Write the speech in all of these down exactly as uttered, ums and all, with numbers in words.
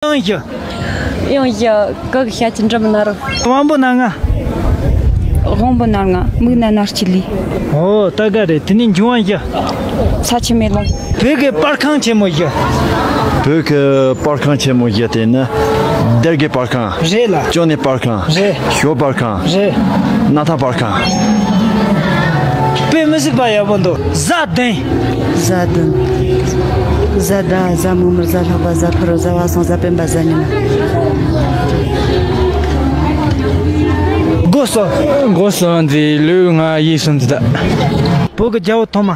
ཡང་ཞུ། ཡང་ཞུ། ག་གི་ཤ་ཅི་འདྲ་མི་ན་རུ། དབང་པོ་ན་ང་། དབང་པོ་ན་ང་། མིག་ན་ན་སྐྱི་ལི། ཨོ་ད་ག་རེད། དེ་ནི་འབྱུང་བ་ཞུ། ས་ཆུ་མེ་ལོང་། བོད་ཀྱི་པར་ཁང་ཆེན་མོ་ཞུ། བོད་ཀྱི་པར་ཁང་ཆེན་མོ་ཞུ་དེ་ནི། སྡེ་དགེ་པར་ཁང་། རེད་ལ། ཅོ་ནེ་པར་ཁང་། རེད། ཞོ་པར་ཁང་། རེད། སྣ་ཐང་པར་ཁང་། དཔེ་མི་སྲིད་པ་ཡག་པོ་འདུག་བཟའ་ལྡན། བཟའ་ལྡན། བཟའ་ཟླ། བཟའ་མོ་མོར། བཟའ་ལྷག་པ། བཟའ་ཕུ་རུ། བཟའ་བ་སོང་། བཟའ་སྤེན་པ། བཟའ་ཉི་མ། སྒོ་སོ། སྒོ་སོ་འཛི་ལུས་ང་ཡིད་སུམ་འཛི་ད། བོད་ཀྱི་རྒྱལ་པོ་ཐོག་མ།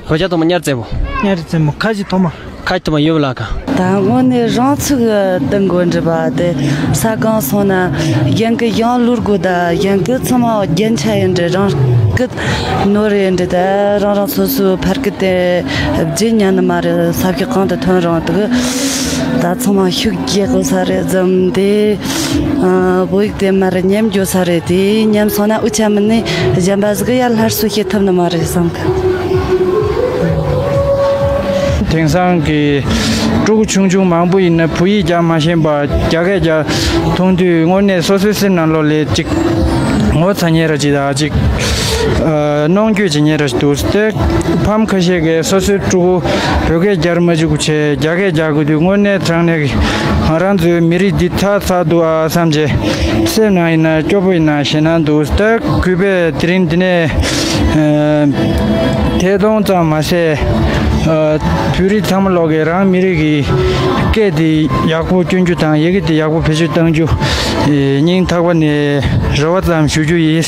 བོད་རྒྱལ་ཐོག་མ་གཉའ་རྩེ་བོ། གཉའ་རྩེ་མོ། ཁ་ཅིག་ཐོག་མ། ཁ་ཅིག་ཐོག་མ་ཡོད་པ་ལ་ཁ། ད་དངོས་གནས་རང་ཚུགས་སྟེང་དགོས་འདྲི་བ་དེ། ས་གང་སོང་ན་གཞན་གྱི་ཡང་ལུར་དགོས་ད། གཞན་གྱི་ཚང་མ་རྒྱན་ཆ་ཡིན་འདྲི། རང་སྐུ་ནོར་ཡིན་འདྲི་ད། རང་རང་སོ་སོའི་ཕར་སྐུ་དེ་བརྗེད་ཉན་ནི་མ་རེད། ས་ཕྱོགས་གང་དུ་ཐོན་རུང་དུ་ད་ཚང་མ་ཤུགས་རྒྱག་དགོས་ས་རེད་བསམ་དེ། ཨ། བོད་ཡིག་དེ་མར་ཉམས་འགྱོ་ས་རེད། དེ་ཉམས་སོང་ན་འུ་ཅག་མི་ནི་གཞན་པ་ཟིག་ཡར་སླར་གསོ་བྱེད་ཐུབ་ནི་མ་རེད་བསམ་གི། དེང་སང་གི་ཕྲུ་གུ་ཆུང་ཆུང་མང་པོ་ཡིན་ན་བོད་ཡིག་རྒྱག་མ་ཤེས་པ། རྒྱ་སྐད་རྒྱག་མཐོང་དུས་དངོས་གནས་སོ་སོའི་སེམས་ནང་ལོགས་ལ་ཅིག་ངོ་ཚ་ཉེ་ར་ཅིག་དང་ཅིག་ཨ། གནོང་འགྱོད་ཅིག་ཉེ་ར་ཅིག་འདུག་སྟེ། ཕམ་ཁ་ཤས་ཀྱིས་སོ་སོའི་ཕྲུ་གུ་བོད་སྐད་རྒྱག་མ་བཅུག་གི་ཆེད་རྒྱ་སྐད་རྒྱག་དགོས་དུས་དངོས་གནས་དྲང་གནས་ཀྱི་ང་རང་ཚོའི་མི་རིགས་འདི་ཚར་ཚར་འདུག་ཨ་བསམ་བྱས། སེམས་ནང་ཡིན་ན་སྐྱོ་པོ་ཡིན་ན་ཞེད་སྣང་འདུག་སྟེ། གུས་པས་དེ་རིང་འདི་ནས་ཨ། ཐད་གཏོང་ཙམ་མ་ཟད། ཨ། བོད་རིགས་ཚང་མ་ལོག་གིས་རང་མི་རིགས་ཀྱི་སྐད་དེ་ཡག་པོ་སྐྱོན་རྒྱུ་དང་ཡི་གེ་དེ་ཡག་པོ་བེད་སྤྱོད་གཏང་རྒྱུ། ཨེ། སྙིང་ཐག་པ་ནས་རེ་བ་ཙམ་ཞུ་རྒྱུ་ཡིན།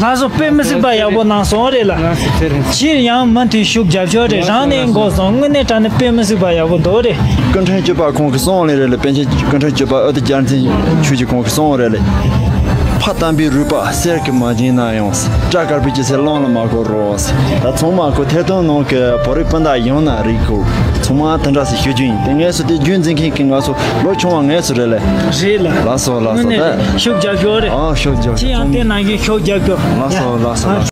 ལགས་སོ། དཔེ་མི་སྲིད་པ་ཡག་པོ་གནང་སོང་རེད་ལ། ལགས་སོ། ཚེ་རིང་། ཕྱིར་ཡང་མུ་མཐུད་ཤུགས་རྒྱབ་ཆོག་རེད། རང་ནས་འགོ་སོང་། དངོས་གནས་དྲང་གནས་དཔེ་མི་སྲིད་པ་ཡག་པོ་འདུག་རེད། སྐུ་ཕྲེང་བཅུ་པ་ཁོང་གིས་གསུངས་ལེ་རེད་ལེ། པཎ་ཆེན་སྐུ་ཕྲེང་བཅུ་པ་ཨ་ཏི་བརྒྱ་འཛིན་ཆོས་ཀྱི་ཁོང་གིས་གསུངས་རེད་ལེ། ཕ་དམ་པའི་རུས་པ་གསེར་གྱིས་མ་བརྒྱན་ན་ཡང་། སྐྲ་དཀར་པོའི་སྐྱེ་ཚེ་གླང་ལ་མ་བསྐོར་རོ། ད་ཚང་མ་ཁོ་ཐད་གཏོང་ནང་གི་བོད་རིགས་སྤུན་ཟླ་ཡོངས་ན་རིག་གོ། ཚང་མ་དེ་འདྲ་ཞིག་ཞུ་རྒྱུ་ཡིན། དེ་ངས་སུ་དེ་རྒྱུན་འཛིན་མཁན་གྱི་ང་ཚོ་ལོ་ཆུང་བ་ངས་སུ་རེད་ལེ། རེད་ལ། ལགས་སོ་ལགས་སོ། དངོས་གནས་ད་ཤུགས་རྒྱབ་ཤོག་རེད། ཨ་ཤུགས་རྒྱབ་ཤོག། ཁྱེད་ཡང་དེ་ནང་བཞིན་ཤུགས་རྒྱབ་ཤོག། ལགས་སོ་ལགས་སོ། ཨ།